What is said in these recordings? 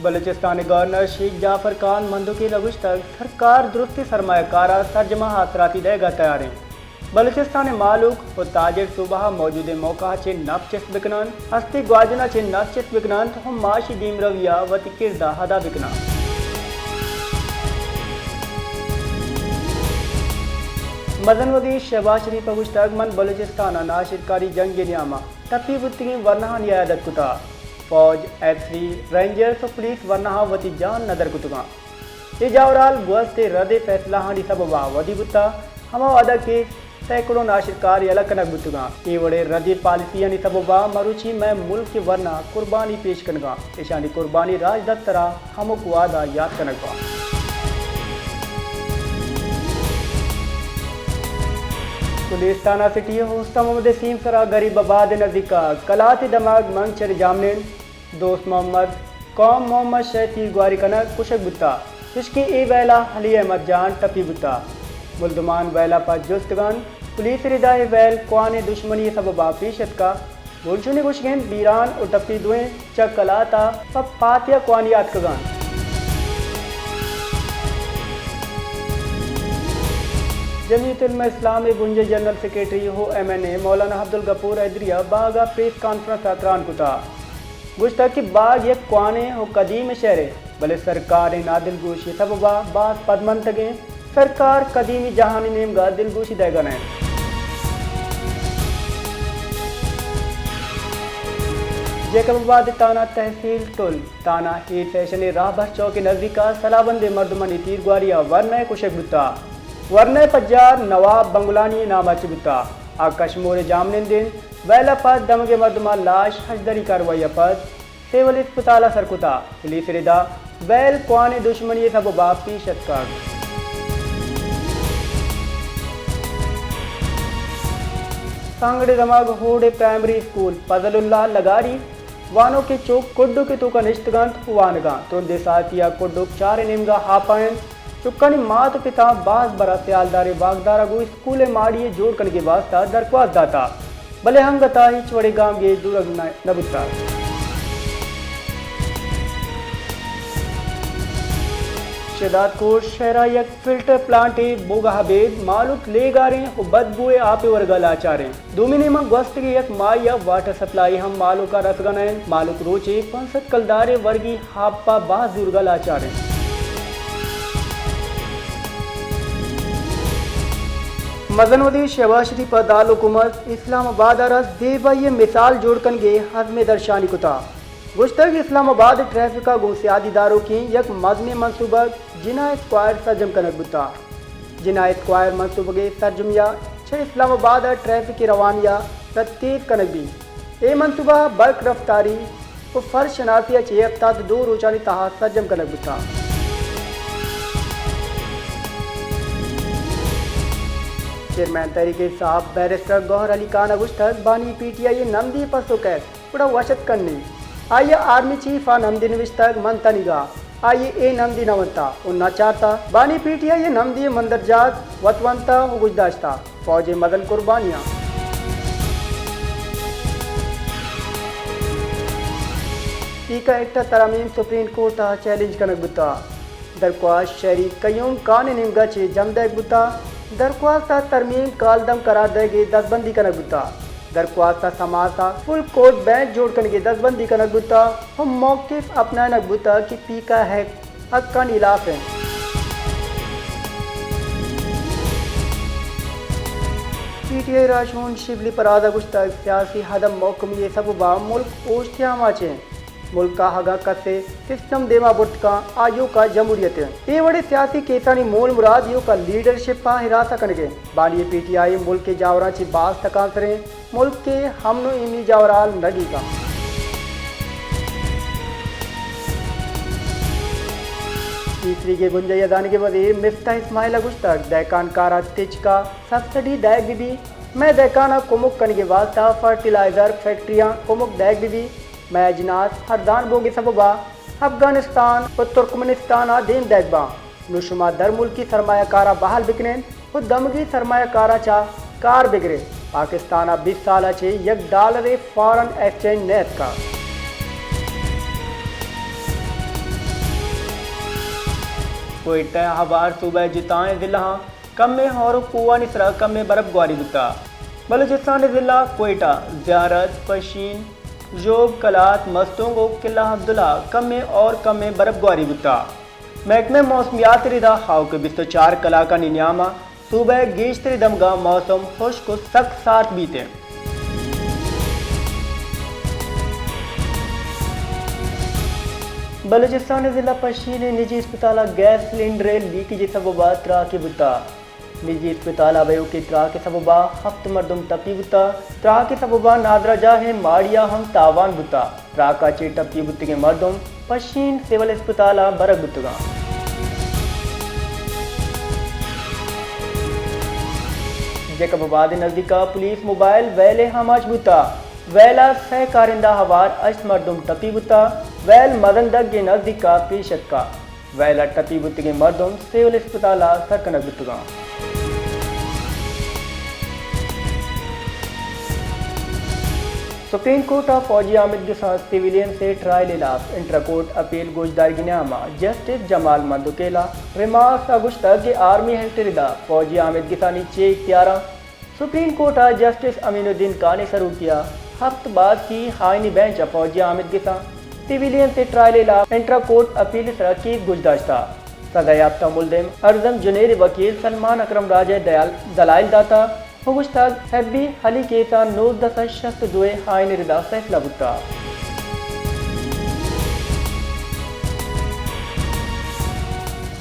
بلوچستان ءِ گورنر شیخ جعفر خان مندوکیل ءَ گوشتگ، سرکار درستیں سرمایہ کار ءَ سرجمیں آسراتی دئیگ ءَ تیار اِنت۔ بلوچستان ءِ مھلوک ءُ تاجر صوبہ ءَ موجودیں موقع ءَ چہ نپ چست بہ کن اَنت، ھستی گواجن ءَ چہ نپ چست بہ کن اَنت ءُ معاشی دیمروی ءَ وتی کرد ءَ ادا بہ کن اَنت۔ مزن وزیر شہباز شریف ءَ گوشتگ، من بلوچستان ءَ ناشرکاری جنگ ءِ نیام ءَ ٹپی بوتگیں ورناھانی عیادت کتگ۔ فوج، ایف سی، رینجرز ءُ پولیس ورناھاں وتی جان ندر کتگ اَنت۔ اے جاورھال گوست ءِ رد ءِ فیصلہانی سبب ءَ ودی بوتگ، ھما وھد ءَ کہ سینکڑوں ناشرکار یلہ کنگ بوتگ اَنت۔ اے وڑیں ردیں پالیسیانی سبب ءَ مروچی مئے ملک ءِ ورنا قربانی پیش کنگ ءَ اَنت۔ ایشانی قربانی راجدپتر ءَ ھمک وھد ءَ یات کنگ بنت۔ پولیس تھانہ سٹی ءِ اوستہ محمد ءِ سیم سرا غریب آباد ءِ نزیک ءَ کلات ءِ دمگ منچر جامنند دوست محمد، قوم محمد شے تیرگواری کنگ کشگ بوتگ، چشکہ اے ویل ءَ علی احمد جان ٹپی بوتگ۔ ملزمان ویل ءَ پد جست کنگ ءَ اَنت۔ پولیس ءِ ردا اے ویل کوھنیں دشمنی ءِ سبب ءَ پیش اتکگ۔ بنشونی گوشگ اِنت، بیران ءُ ٹپی دوئیں چہ کلات ءَ پہ پاتیا کوھنی ءَ اتکگ اَنت۔ جمعیت علماء اسلام ءِ بنجاھی جنرل سیکرٹری ءُ ایم این اے مولانا عبدالغفور حیدری ءَ باگ ءَ پریس کانفرنس ءَ تران کتگ۔ گوشتگ کہ باگ یک کوھنیں ءُ قدیمیں شھرے، بلے سرکار ءِ نادلگوشی ءِ سبب ءَ باز پدمنتگ اِنت۔ سرکار قدیمی جھانی نیمگ ءَ دلگوشی دئیگ ءَ نہ اِنت۔ جیکب آباد ءِ تھانہ تحصیل ٹل، تھانہ اے سیشن ءِ راھبر چوک ءِ نزیک ءَ سلاہ بندیں مردمانی تیرگواری ءَ ورنائے کشگ بوتگ۔ ورنائے پجار نواب بنگلانی ءِ نام ءَ چہ بوتگ۔ آ کشمور ءِ جامنند اِنت۔ ویل ءَ پد دمگیں مردماں لاش ھژدری کاروائی ءَ پد سول اسپتال ءَ سر کتگ۔ پولیس ءِ ردا ویل کوھنیں دشمنی ءِ سبب ءَ پیش اتکگ۔ سانگڑ ءِ دمگ ھوڑے پرائمری اسکول فضل اللہ لگاری وانوکیں چک کڈک ءِ توک ءَ نشتگ اَنت ءُ وانگ ءَ اَنت۔ ترندیں ساھتے ءَ کڈک چار ءِ نیمگ ءَ آپ ءَ اِنت۔ چکانی مات ءُ پتاں باز بر ءَ سیالدار ءِ واکدار ءَ گوں اسکول ءِ ماڑی ءِ جوڑ کنگ ءِ واستہ درخواست داتگ، بلے انگت ءَ ھچ وڑیں گامگیج زورگ نہ، نہ بوتگ۔ شھداد کوٹ شھر ءَ یک فلٹر پلانٹے بوگ ءَ ابید مھلوک لیگاریں ءُ بدبوئیں آپ ءِ ورگ ءَ لاچار اِنت۔ دومی نیمگ گوستگیں یک ماھی ءَ واٹر سپلائی ھم مھلوک ءَ رسگ ءَ نہ اِنت۔ مھلوک روچے پنچ سد کلدارے ورگی آپ ءَ باز زورگ ءَ لاچار اِنت۔ مزن وزیر شھباز شریف ءَ دارالحکومت اسلام آباد ءَ را زیبائی ءِ مثال جوڑ کنگ ءِ عزم ءِ درشانی کتگ۔ گوشتگ، اسلام آباد ءِ ٹریفک ءَ گوں سیادی داروکیں یک مزنیں منصوبگ جناح اسکوائر سرجم کنگ بوتگ۔ جناح اسکوائر منصوبگ ءِ سرجمی ءَ چہ اسلام آباد ءَ ٹریفک ءِ روانی ءَ را تیز کنگ بیت۔ اے منصوبہ برق رفتاری ءُ فرش شناسی ءَ چہ ھپتاد ءُ دو روچانی تہا سرجم کنگ بوتگ۔ چیئرمین تحریک انصاف بیرسٹر گوھر علی خان ءَ گوشتگ، بانی پی ٹی آئی ءِ نمدی پسو کئیت۔ گڑا وش اتک کنیں۔ آئی ءَ آرمی چیف ءَ نمدی نبشتگ، من تنیگا۔ آئی ءَ اے نمدی نہ ونتا ءُ نہ چارتا۔ بانی پی ٹی آئی ءِ نمدی ءِ مندرجات وت ونتا ءُ گوشداشتا، فوج ءِ مزن قربانیاں۔ پیکا ایکٹ ءِ ترامیم سپریم کورٹ ءَ چیلنج کنگ بوتا۔ درخواست شھری قیوم خان ءِ نیمگ ءَ چہ جم دئیگ بوتگ۔ درخواست ءَ ترمیم کالعدم قرار دئیگ ءِ دزبندی کنگ بوتگ۔ درخواست ءَ سماعت ءَ فل کورٹ بینچ جوڑ کنگ ءِ دزبندی کنگ بوتگ ءُ موقف اپنائینگ بوتگ کہ پیکا ایکٹ حقانی ہلاف اِنت۔ پی ٹی آئی ءِ راہشون شبلی فراز ءَ گوشتگ، سیاسی عدم محکمی ءِ سبب ءَ ملک اوشتیام ءَ چہ اِنت۔ ملک ءَ اگاں کسے سسٹم دیما برت کن، آ ایوکا جمہوریت اِنت۔ اے وڑیں سیاسی کیسانی مول مراد ایوکا لیڈرشپ ءَ ہراساں کنگ اِنت۔ بانی پی ٹی آئی ملک ءِ جاوراں چہ باز تکانسر اِنت، ملک ءِ امن ءُ ایمنی جاورھال نہ گیگ ءَ اِنت۔ پیسریگیں بنجاہی ءِ دانگیں وزیر مفتاح اسماعیل ءَ گوشتگ، دہکان کاراں تچک ءَ سبسڈی دئیگ بہ بیت، مئے دہکاناں کمک کنگ ءِ واستہ فرٹیلائزر فیکٹریاں کمک دئیگ بہ بیت، مئے اجناس ارزان بوگ ءِ سبب ءَ افغانستان ءُ ترکمنستان ءَ دیم دئیگ باں۔ نوں شما درملکی سرمایہ کاراں بحال بکن اِت ءُ دمگی سرمایہ کاراں چہ کار بگر اِت۔ پاکستان ءَ بیست سال ءَ چہ یک ڈالرے فارن ایکسچینج نہ اتکگ۔ کوئٹہ ءِ ہوار صوبہ ءِ جتائیں ضلعاں کمیں ہور ءُ کوہانی سرا کمیں برف گواری بوتہ۔ بلوچستان ءِ ضلع کوئٹہ، زیارت، پشین، ژوب، قلات، مستونگ ءُ قلعہ عبداللہ کمیں ہور کمیں برف گواری بوتہ۔ محکمہ موسمیات ءِ ردا آؤکیں بیست ءُ چار کلاکانی نیام ءَ صوبہ ءِ گیشتریں دمگاں موسم ہشک ءُ سک سارت بیت انت۔ بلوچستان ءِ ضلع پشین ءِ نجی اسپتال ءَ گیس سلنڈر ءِ لیکیج ءِ سبب ءَ تراکے بوتہ۔ نجی اسپتال ءَ بہ ایوکیں تراک ءِ سبب ءَ ہفت مردم ٹپی بوتہ۔ تراک ءِ سبب ءَ نادراہجاہ ءِ ماڑی ءَ ہم تاوان بوتہ۔ تراک ءَ چہ ٹپی بوتگیں مردم پشین سول اسپتال ءَ برگ بوتگاں۔ جیکب آباد ءِ نزدیک ءَ پولیس موبائل ویل ءِ آماچ بوتہ۔ ویل ءَ سئے کارندہ ہوار ہشت مردم ٹپی بوتہ۔ ویل مزندگ ءِ نزدیک ءَ پیش اتکہ۔ ویل ءَ ٹپی بوتگیں مردم سول اسپتال ءَ سر کنگ بوتگاں۔ سپریم کورٹ ءَ فوجی آمدگساں سیویلینز ءِ ٹرائل ءِ ہلاپ انٹرا کورٹ اپیل گوشدارگی نیام ءَ جسٹس جمال مندوکیل ءَ ریمارکس ءَ گوشتگ کہ آرمی ایکٹ ءِ ردا فوجی آمدگسانی چے اختیاراں۔ سپریم کورٹ ءَ جسٹس امین الدین قانع ءِ سروکی ءَ ہپت باسکی آئینی بینچ ءَ فوجی آمدگساں سیویلینز ءِ ٹرائل ءِ ہلاپ انٹرا کورٹ اپیل ءِ سرا کیس گوشداشتہ۔ سزا یافتہ ملزم ارزم جنید ءِ وکیل سلمان اکرم راجہ ءَ دیال-، دلائل داتہ ءُ گوشتگ، حبی علی کیس ءَ نوزدہ سد شست ءُ دو ءِ آئین ءِ ردا فیصلہ بوتہ۔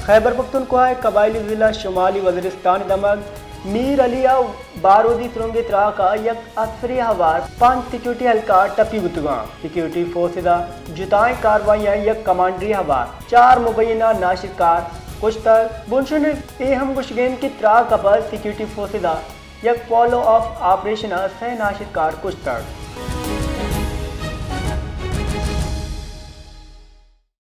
خیبر پختونخوا ءِ قبائلی ضلع شمالی وزیرستان ءِ دمگ میر علی ءَ بارودی سرنگ ءِ تراک ءَ یک افسرے ہوار پنچ سیکورٹی اہلکار ٹپی بوتگاں۔ سیکورٹی فورسز ءَ جتائیں کاروائیاں یک کمانڈرے ہوار چار مبینہ ناشرکار کشتگ۔ بنشون ءَ اے ہم گوشگ انت کہ تراک ءَ پد سیکورٹی فورسز ءَ یک فالو اپ آپریشن ءَ سئے ناشرکار کشتگ۔